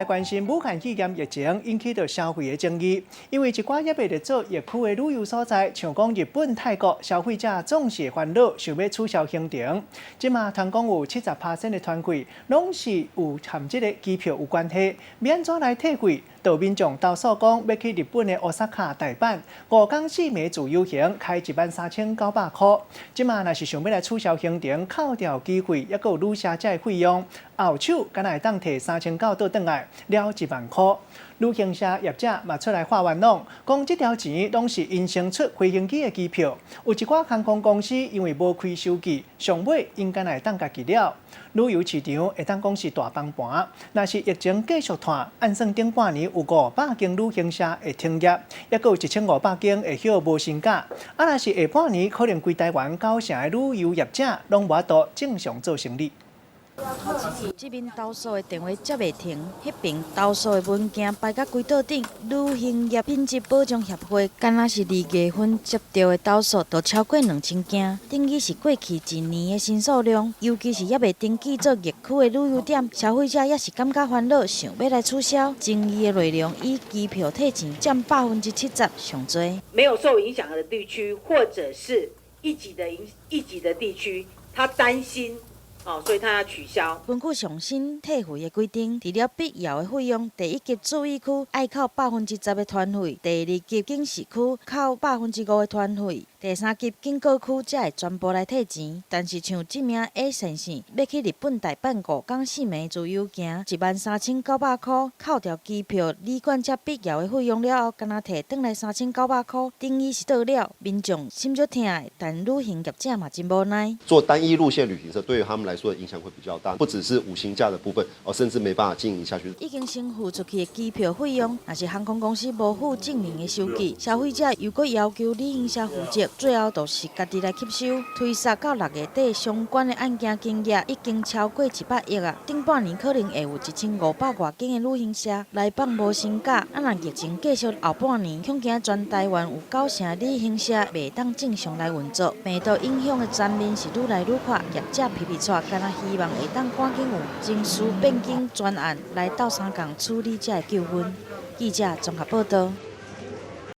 關心武漢肺炎疫情引起著消費的爭議，因為一寡猶未佇做疫區的旅遊所在，像講日本、泰國，消費者總是會煩惱，想欲取消行程。這馬傳講有70%的團費，攏是有和這个機票有關係，欲按怎來退費？就民眾投訴講，欲去日本的大阪、大阪，5工4暝自由行，開13,900箍。這馬若是想欲來取消行程，扣掉機費，猶閣有旅社這个費用，後手敢若會當提3900倒轉來，了1萬箍。旅行社業者嘛出來發冤枉，講這條錢攏是𪜶先出飛行機的機票，有一寡航空公司因為無開收據，上尾𪜶敢若會當家己了。旅遊市場會當講是大崩盤，若是疫情繼續拖，按算頂半年有500間旅行社會停業，猶閣有1500間會歇無薪假。啊，若是下半年，可能規台灣九成的旅遊業者攏無法度正常做生理。這邊投訴的電話接袂停，彼邊投訴的文件排甲規桌頂。旅行業品質保障協會，敢若是2月份接著的投訴，就超過2000件，等於是過去一年的申訴量。尤其是猶未登記做疫區的旅遊點，消費者也是感覺煩惱，想欲來取消。爭議的內容以機票退錢佔70%上濟。沒有受影響的地區，或者是一級的地區，他擔心。哦，所以他要取消。根據上新退費的規定，除了必要的費用，第一級注意區愛扣10%的團費，第二級警示區扣5%的團費，第三級警告區才會全部來退錢。但是像這名 A 先生欲去日本大阪5工4暝自由行，13,900箍，扣掉機票、旅館這必要的費用了後，敢若退轉來3900箍，等於是倒了。民眾心足疼的，但旅行業者嘛真無奈。做單一路線旅行社對於他們來說的影響會比較大，不只是五星假的部分，哦，甚至沒辦法經營下去。已經先付出去的機票費用，若是航空公司無附證明的收據，消費者又閣要求旅行社負責，最後就是家己來吸收。推算到6月底，相關的案件金額已經超過100億啊！頂半年可能會有1500外間的旅行社來放無薪假。啊，若疫情繼續後半年，恐驚全台灣有九成旅行社袂當正常來運作，病毒影響的層面是愈來愈闊，業者皮皮掣，敢若希望會當趕緊有人事變更專案來鬥相共處理這个糾紛。記者綜合報導。